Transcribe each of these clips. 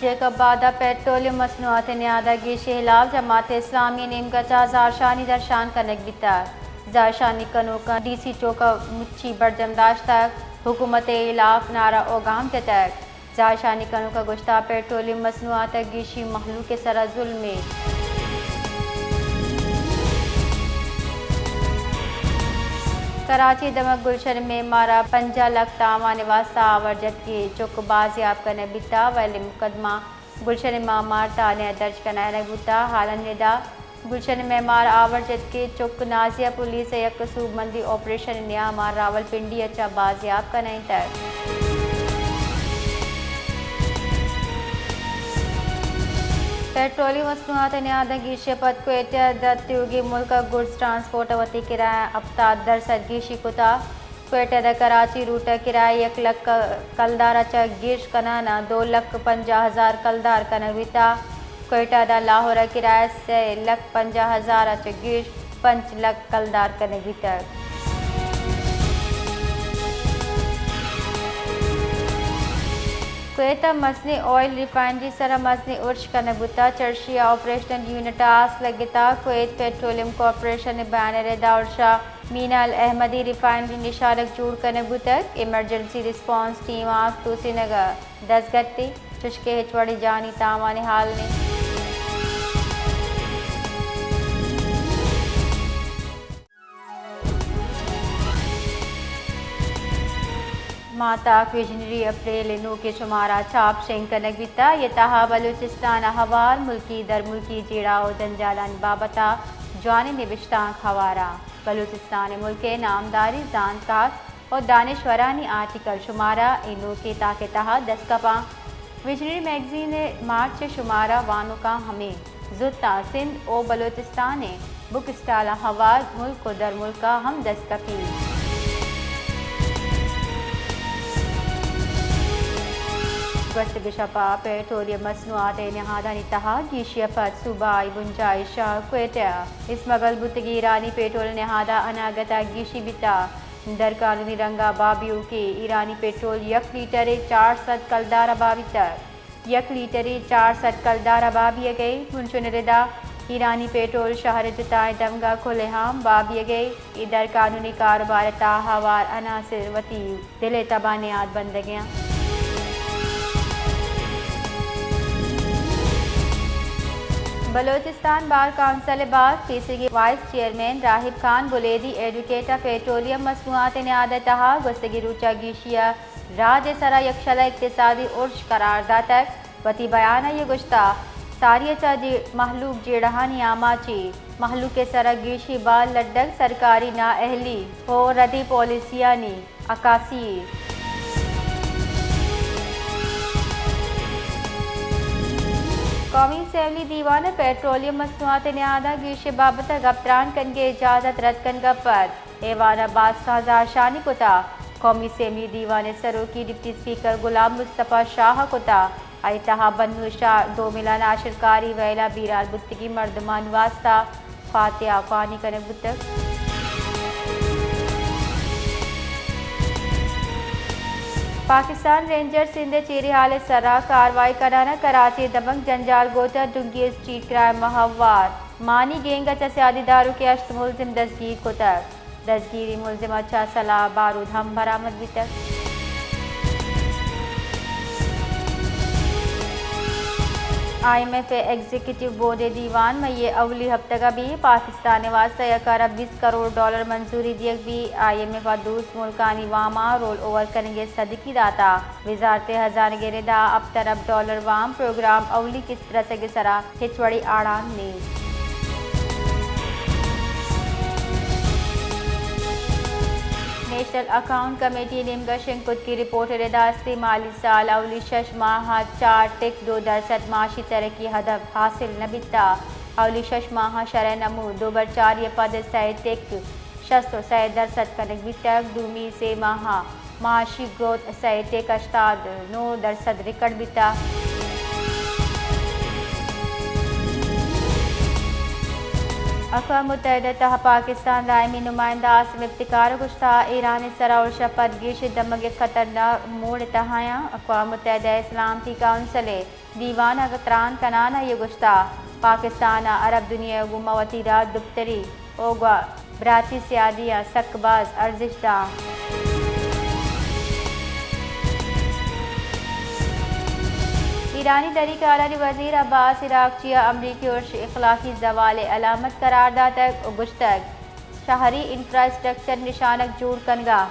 جیکب آباد ءَ پیٹرولیم مصنوعات ءِ نیاد ءَ گیشی ءِ ہلاپ جماعت اسلامی ءِ نیمگ ءَ چہ زہرشانی درشان کنگ بیتگ۔ زہرشانی کنوکاں ڈی سی چوک ءَ مچی برجم داشتگ، حکومت ءِ ہلاپ نعرہ ءُ گام جتگ۔ زہرشانی کنوکاں گوشتگ، پیٹرولیم مصنوعات ءِ گیشی مہلوک ءِ سرا ظلمے۔ کراچی ءِ دمگ گلشن معمار ءَ پنجاہ لکھ تاوان ءِ واستہ آور جتگیں چک بازیاب کنگ بیتگ، ویل ءِ مقدمہ گلشن معمار تھانہ ءَ درج کنائینگ بوتگ۔ حالاً ادا گلشن معمار ءَ آور جتگیں چک نازیہ پولیس ءِ یک سوبمندی آپریشن ءِ نیام ءَ راولپنڈی ءَ چہ بازیاب کنائینتگ۔ پیٹرولیم مصنوعات ءِ نیاد ءَ گیشی ءَ پد کوئٹہ ءَ داتیوگیں ملک ءَ گڈز ٹرانسپورٹ ءَ وتی کرایہ ءَ ہپتاد درسد گیشی کتگ۔ کوئٹہ ءَ کراچی روٹ ءِ کرایہ یک لکھ کلدار ءَ چہ گیش کنان ءَ دو لکھ پنجاہ ہزار کلدار کنگ بیتگ۔ کوئٹہ ءَ لاہور ءِ کرایہ سئے لکھ پنجاہ ہزار ءَ چہ گیش پنچ لکھ کلدار کنگ بیتگ۔ کویت ءَ مزنیں آئل ریفائنری ءِ سرا مزنیں ارش کنگ بوتگ، چرشی ءِ آپریشنل یونٹ ءَ آس لگتگ۔ کویت پیٹرولیم کارپوریشن ءِ بیان ءَ ردا ارش ءَ مینال احمدی ریفائنری نشانگ جوڑ کنگ بوتگ۔ ایمرجنسی ریسپانس ٹیم ءَ آس توسینگ ءَ دزگٹ اِنت، چشکہ ہچ وڑیں جانی تاوان ءِ حال نہ اِنت۔ ماہتاک ویژنری اپریل ءِ نوکیں شمارہ چاپ شنگ کنگ بیتگ۔ اے تہا بلوچستان ءَ ہوار ملکی درملکی جیڑہ ءُ جنجالانی بابت ءَ جوانیں نبشتانک ہوار اَنت۔ بلوچستان ءِ ملک ءِ نامداریں زانتکار ءُ دانشورانی آرٹیکل شمارہ اے نوکیں تاک ءِ تہا دست کپاں۔ ویژنری میگزین ءِ مارچ ءِ شمارہ وانوکاں ہمے زوت ءَ سندھ ءُ بلوچستان ءِ بک اسٹالاں ہوار ملک ءُ درملک ءَ ہم دست کپیت۔ گوستگیں شپ ءَ پیٹرولیم مصنوعات ءِ نہادانی تہا گیشی ءَ پد صوبائی گنجائش ءَ کوئٹہ ءَ اسمگل بوتگیں ایرانی پیٹرول نہاد ءَ اناگت ءَ گیشی بیتگ۔ درقانونی رنگ ءَ بھا بیوکیں ایرانی پیٹرول یک لیٹرے چار سد کلدار ءَ بھا بیتگ۔ یک لیٹرے چار سد کلدار ءَ بھا بیگ ءَ اِنت۔ ہنچو ءِ ردا ایرانی پیٹرول شہر ءِ جتائیں دمگ ءَ کھلے عام بھا بیگ ءَ اِنت۔ اے درقانونی کاروبار ءِ تہا ہوار عناصر وتی دل ءِ تب ءَ نیاد بندگ ءَ اَنت۔ بلوچستان بار کونسل ءِ بار کیسگ ءِ وائس چیئرمین راہب خان بلیدی ایڈوکیٹ ءَ پیٹرولیم مصنوعات ءِ نیاد ءِ تہا گوستگیں روچ ءَ گیشی ءَ راج ءِ سرا یکشل ءَ اقتصادی ارش قرار داتگ۔ وتی بیان ءَ آئی ءَ گوشتگ، ساری ءَ چہ جے-، مہلوک جیڑہانی آماچ اِنت، مہلوک ءِ سرا گیشیں بار لڈگ سرکاری نااہلی ءُ ردیں پالیسیانی عکاسی اِنت۔ قومی اسمبلی دیوان ءَ پیٹرولیم مصنوعات ءِ نیاد ءَ گیشی ءِ بابت ءَ گپ تران کنگ ءِ اجازت رد کنگ ءَ پد ایوان ءَ باسکاں زہرشانی کتگ۔ قومی اسمبلی دیوان ءِ سروکی ڈپٹی اسپیکر غلام مصطفی شاہ ءَ کتگ۔ آئی ءِ تہا بنوں شہر دومل ءَ ناشرکاری ویل ءَ بیران بوتگیں مردمانی واستہ فاتحہ خوانی کنگ بوتگ۔ پاکستان رینجرز سندھ ءِ چیری ہال ءِ سرا کاروائی کنان ءَ کراچی ءِ دمگ جنجال گوٹھ ءِ ڈونگی اسٹریٹ کرائم ءَ ہوار مانی گینگ ءَ چہ سیادی داروکیں ہشت ملزم دزگیر کتگ۔ دزگیری ملزم ءَ چہ سلاہ باروت ہم برآمد بیتگ۔ آئی ایم ایف ءِ ایگزیکٹو بورڈ ءِ دیوان مئی ءِ اولی ہپتگ ءَ بیت۔ پاکستان ءِ واستہ یک ارب بیست کروڑ ڈالر منظوری دیگ بیت۔ آئی ایم ایف ءَ دوست ملکانی واماں رول اوور کنگ ءِ صدقی داتگ۔ وزارت خزانہ ءِ ردا ہپت ارب ڈالر وام پروگرام اولی قسط رسگ ءِ سرا ہچ وڑیں آڑان نیست۔ نیشنل اکاؤنٹ کمیٹی ءِ نیمگ ءَ شنگ کتگیں رپورٹ ءِ ردا است ایں مالی سال ءِ اولی شش ماہ ءَ چار ٹک دو درسد معاشی ترقی ءِ ہدف حاصل نہ بیتگ۔ اولی شش ماہ ءَ شرح نمو دو بر چاری ءَ پد سئے ٹک شست ءُ سئے درسد کنگ بیتگ۔ دومی سے ماہ ءَ معاشی گروتھ سئے ٹک ہشتاد نو درسد ریکارڈ بیتگ۔ اقوام متحدہ ءِ تہا پاکستان ءِ دائمی نمائندہ عاصم افتخار ءَ گوشتہ، ایران ءِ سرا ارش ءَ پد گیش دمگ یک خطرناک موڑ ءِ تہا ایں۔ اقوام متحدہ ءِ سلامتی کونسل ءِ دیوان ءَ تران کنان ءَ آئی ءَ گوشتہ، پاکستان ءَ عرب دنیا ءَ گوما وتی راج دپتری ءُ گوں براتی سیادی ءَ سک باز ارزشت داں۔ ایرانی دری کارانی وزیر عباس عراقچی ءَ امریکی ارش اخلاقی زوال ءِ علامت قرار داتگ ءُ گوشتگ، شہری انفراسٹرکچر نشانگ جوڑ کنگ ءَ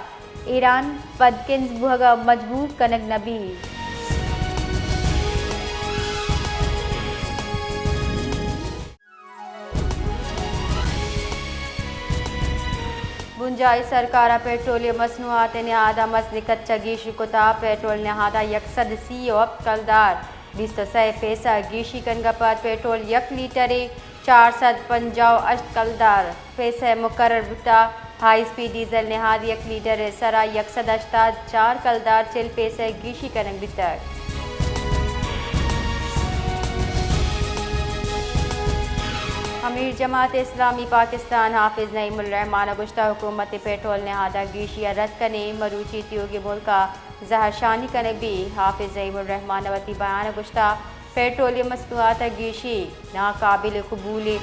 ایران پدکنز بوہگ ءَ مجبور کنگ نہ بیت۔ بنجاہی سرکار ءَ پٹرولیم مصنوعات ءِ نہاد ءَ مزنیں کچ ءِ گیشی کتہ، پٹرول نہاد ءَ یک سد سی ءُ ہپت کلدار بیست ءُ سئے پیسہ گیشی کنگ ءَ پد پٹرول یک لیٹرے چار سد پنجاہ ءُ ہشت کلدار پیسہ مقرر بوتہ۔ ہائی اسپیڈ ڈیزل نہاد یک لیٹر ءِ سرا یک سد ہشتاد چار کلدار چل پیسہ گیشی کنگ بیتگ۔ امیر جماعت اسلامی پاکستان حافظ نعیم الرحمان ءَ گوشتہ، حکومت پٹرول نہاد ءِ گیشی ءَ رد کنیں، مروچی تیوگیں ملک ءَ زہرشانی کنگ بیت۔ حافظ نعیم الرحمان ءَ وتی بیان ءَ گوشتہ، پٹرولیم مصنوعات ءِ گیشی ناقابل قبول ایں۔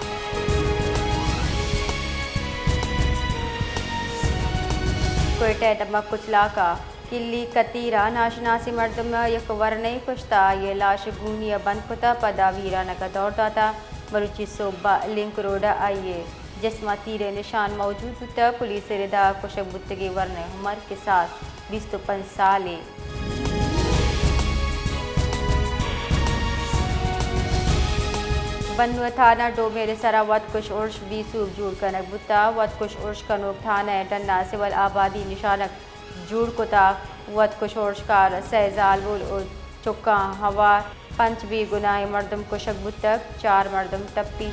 کوئٹہ ءِ دمگ کچلاک ءَ کلی کتیر ءَ ناشناسیں مردم ءِ یک ورنئے کشتہ، آئی ءِ لاش گونی ءَ بند کتہ، پدا ویرانگ ءَ دور داتہ۔ مروچی سہب ءَ لنک روڈ ءَ آئی ءِ جسم ءَ تیر ءِ نشان موجود بوتگ۔ پولیس ءِ ردا کشگ بوتگیں ورنئے عمر کساس بیست ءُ پنچ سال ایں۔ بنوں ءِ تھانہ ڈومیر ءِ سرا وتکش ارش بے سوب جوڑ کنگ بوتہ۔ وتکش ارش کنوک تھانہ ءِ ڈن ءَ سول آبادی نشانگ جوڑ کتہ۔ وتکش ارشکار سئے زالبول ءُ چکاں ہوار پنچ بے گناہیں مردم کشگ بوتگ، چار مردم ٹپی۔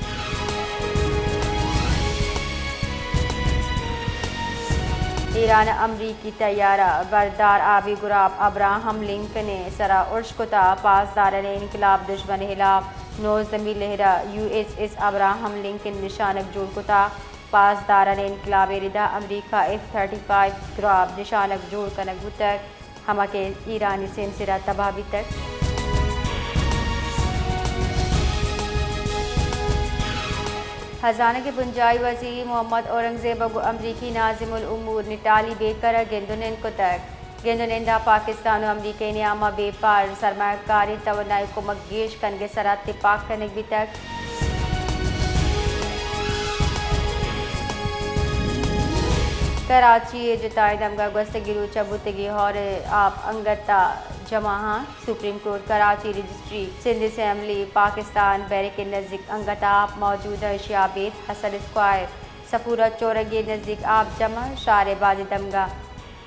ایران ءَ امریکی طیارہ بردار آبی گراب ابراہم لنکن ءِ سرا ارش کتہ، پاسداران انقلاب دژمن ءِ ہلاپ نوزدہمی لہر ءَ U S S Abraham Lincoln نشانگ جوڑ کتہ۔ پاسداران انقلاب ءِ ردا امریکہ ایف تھرٹی فائیو گراب نشانگ جوڑ کنگ بوتگ، ہما کہ ایرانی سیمسر ءَ تباہ بیتگ۔ ہزانگ ءِ بنجاہی وزیر محمد اورنگزیب ءَ گوں امریکی ناظم الامور نٹالی بیکر ءَ گند ءُ نند کتگ۔ گند ءُ نند ءَ پاکستان ءُ امریکہ ءِ نیام ءَ بیپار سرمایہ کاری توانائی ءِ کمک گیش کنگ ءِ سرا تپاک کنگ بیتگ۔ کراچی ءِ جتائیں دمگ ءَ گوستگیں روچ ءَ بوتگیں ہور ءِ آپ انگت ءَ جمع اَنت۔ سپریم کورٹ کراچی رجسٹری، سندھ اسمبلی، پاکستان بیرک ءِ نزیک انگت ءَ آپ موجود اَنت۔ ایشی ءَ ابید حسن اسکوائر، سفورہ چورنگی ءِ نزیک آپ جمع، شار ءِ بازیں دمگ ءَ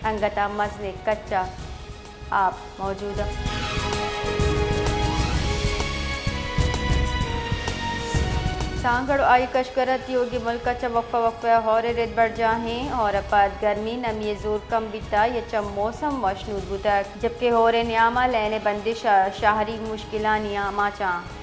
انگت ءَ مزنیں کچ ءَ آپ موجود اَنت۔ سانگڑ ءُ آئی کشکر ءَ تیوگیں ملک ءَ چہ وقفہ وقفہ ءَ ہور ءِ رد برجاہ ایں۔ ہور ءَ پد گرمی نمی ءِ زور کم بیتہ، یک چم موسم وشنود بوتگ، جبکہ ہور ءِ نیام ءَ لین ءِ بندش ءَ شہری مشکلانی آماچ اَنت۔